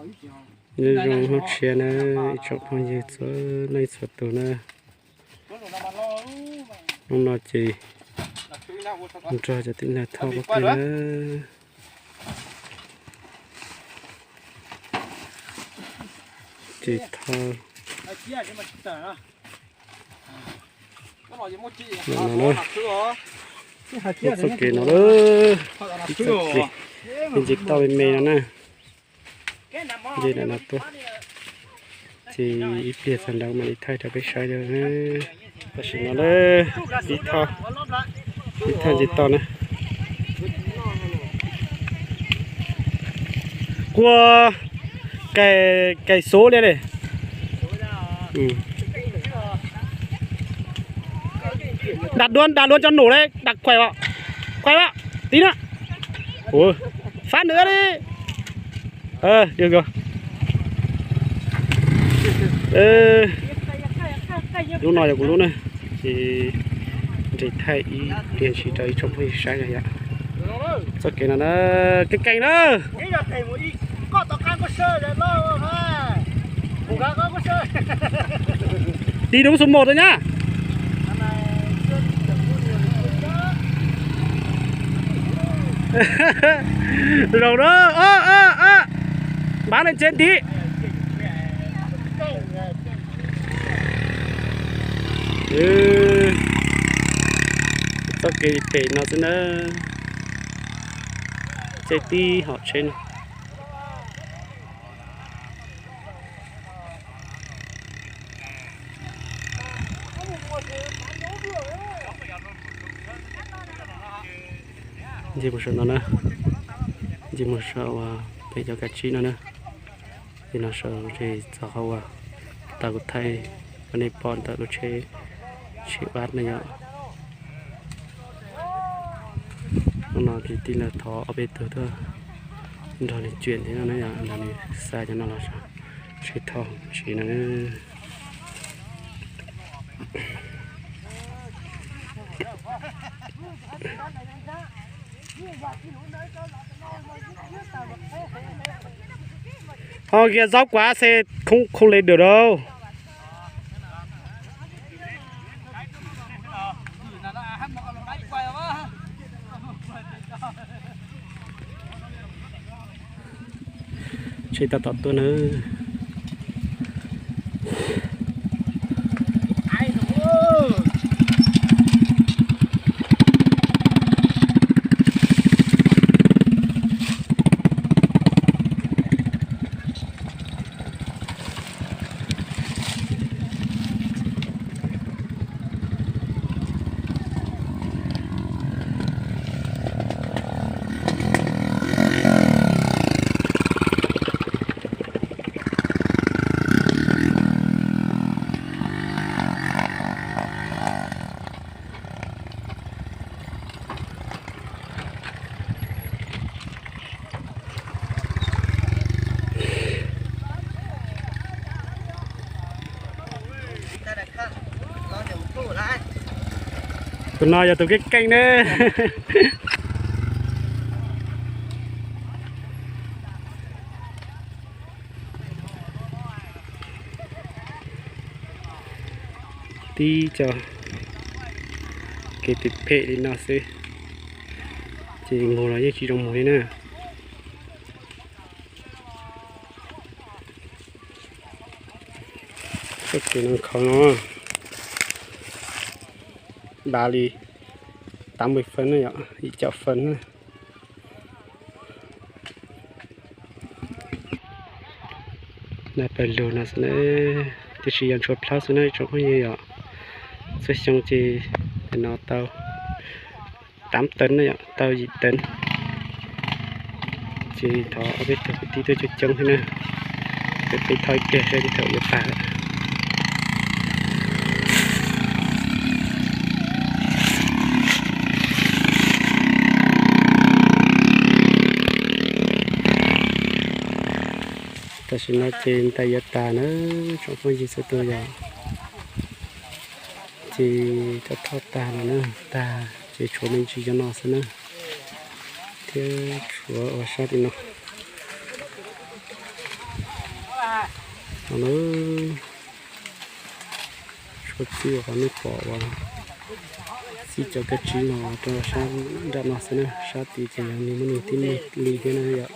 Nyob zoo hnub tshiab na, ib tsoom phooj ywg txhua leej txhua tus na. Hnub no ces nrog cov tij laug thauj pab peg na. Ces thauj no na, txoj kev no na, ib txoj kev me ntsis toj me me no na. Nce ntawm no tuaj, ces ib pliag txog nrad mam li thaij rau peb saib na. Tam sim no na, ib thaj, ib thaj nce toj na. Kua, cày, cày số đây này. Đặt luôn, đặt luôn cho nổ đây, đặt khỏe vào. Khỏe vào. Tí nữa. Ủa, phát nữa đi. Ờ, được rồi. Ơ, lub no yog kuv lub na. Ces nres thaij ib pliag ntsis rau ib tsoom phooj ywg saib na yom. Txoj kev no na, keej keej na. Đi đúng số một rồi nhá. Rồi đó, ơ, ơ, ơ. Bán lên trên tí. Txoj kev pem no xwb na, caij tib hom tsheb no. Nce mus saum no na, nce mus saum uas pem cov kav tsib no na. Ces no saum ces txog qhov uas tau kuv thaij rau nej pom ntawm lub tsheb, tsheb bus na yom. Hnub no ces tij laug thov ob peb tug tuaj nrog nws cuam ntawm no na yom, nrog nws xa cov no los tsheb thauj tsev no. Ho kia zaub quá xe không, không lên được đâu. Tsheb tab tom tuaj na. Tus no yog tus keej keej ne. Tib co kev phem phem li no xwb, ces mus los yeej tsis zoo mus li na. Txoj kev no nkhaus no, ba li tám mươi phân na yom, ib co phân na. Naj pawg lug no xwb na, tiam sis yog ntshua plhaub xwb na tsoom phooj ywg yom. Txhua xyoo ces no tau tám tấn na yom, tau yim tấn. Ces thov ob peb tug kwv tij tuaj coob coob thiab na, peb thauj ib pliag saib thaum yuav tag lawm. Tam sim no ces ntais yuav tag na, tsoom phooj ywg txhua tus yom. Ces thauj thauj tag lawm na, tag ces tshuav me ntsis cov no xwb na, thiab tshuav ua sab tim no. Suav txij qhov nej pom uas txij cov kab tsib no rau sab nram no xwb na, sab tid ces yog nws muaj nws tib neeg li thiab na yom.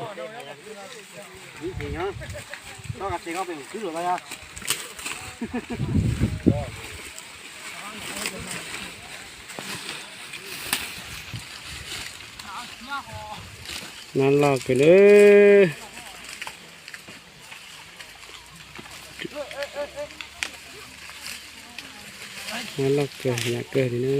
Nab loj kawg na. Nab loj kawg, yam kawg li na.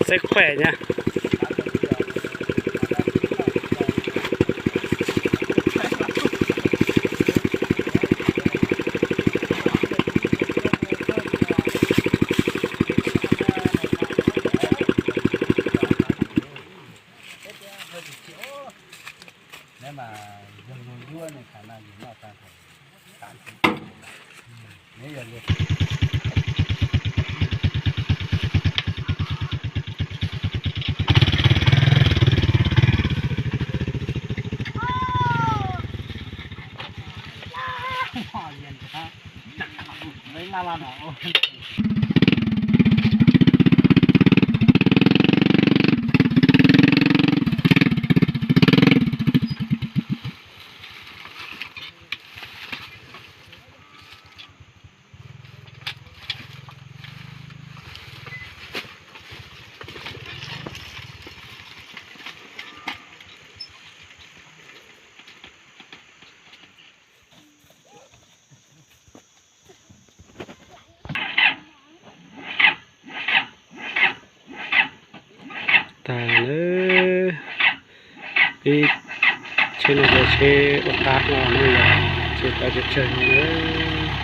Xeb khuaj nyab. Tag na, ib tsheb no yog tsheb ua qab no na yom, tsheb tawv tsawg tsawg no na.